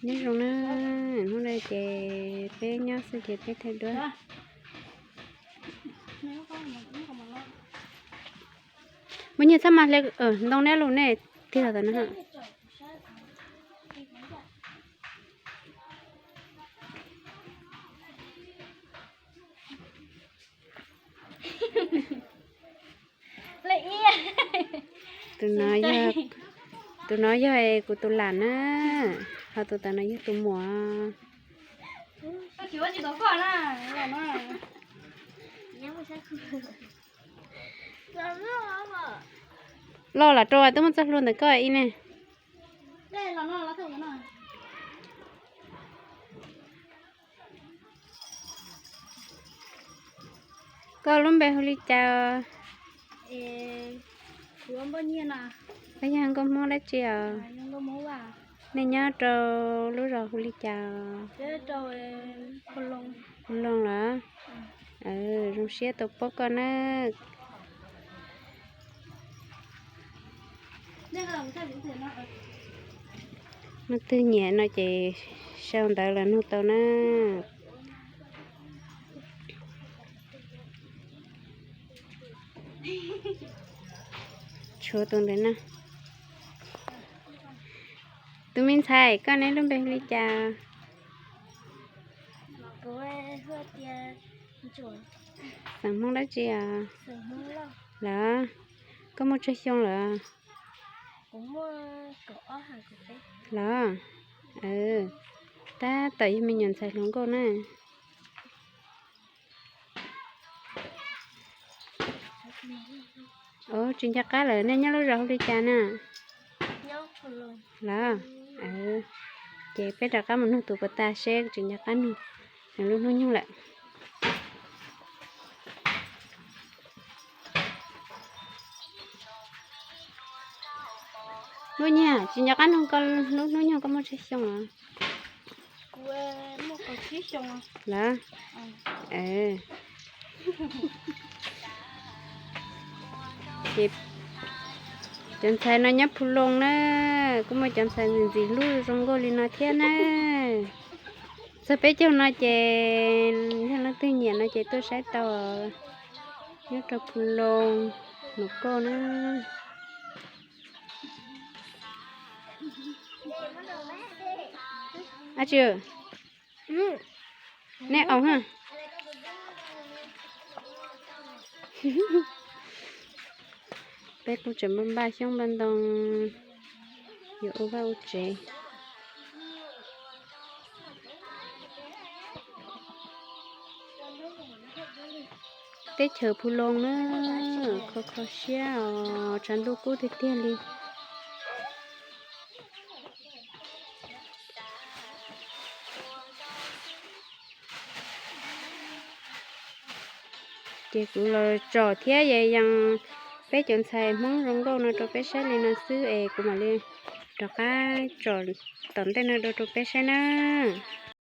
Nyob zoo na, hnub no ces peb nyob xwb ces peb thaij duab. Muaj nyiaj txhob mas hle ntoo neb lus nej tig los tam no. Tus no yog, tus no yog kuv tus lam na, ho tus tam no yog tus muam. Los lam rau twb muaj txoj hlua ntawm koj ib ne. Koj lub npe hu li cas? Koj yog nkauj Hmoob dab tsi os? Nej nyob rau lub zos hu li cas? Hu Loo los? Zoo siab tau paub koj na. Leej twg nyiam no ces sau ntawv los nug tau na. Tshuav tus ntawd na. Tus me ntxhais, koj neb lub npe hu li cas? Xeem Hmoob dab tsi os? Los, koj muaj tsawg xyoo lawm? Los, tab tom yog me nyuam ntxhais hluas nkauj na. Tsis nco qab lawm, nej nyob lub zos hu li cas na? Los, ces peb rov qab mus nug tus puas tag seb tsis nco qab nug nws lub hnub nyoog lawm. Lub nyiaj, tsis nco qab nug koj lub hnub nyoog koj muaj tsawg xyoo os? Lawm. Ces cov ntxhais no nyob Phu Loo na, kuj muaj cov ntxhais ntxim ntxim hlub zoo nkauj li no thiab na. Txog peb caug no ces yog leej twg nyiam no ces tuaj saib tau, nyob rau Phu Loo, Nus Kauj na. Ab tsi, nej aus ha. Peb kuj tseem npaj npaj xyoob npaj ntoo yuav ua vaj ua tsev. Teb chaws Phu Loo na, kho kho siab os, tshav ntuj kub tiag tiag li. Ces kuv los tsom thiab yees peb cov ntxhais Hmoob zoo nkauj no rau peb saib li no xwb es kuv mam li rov qab tsom tom ntej no dua rau peb saib nawb.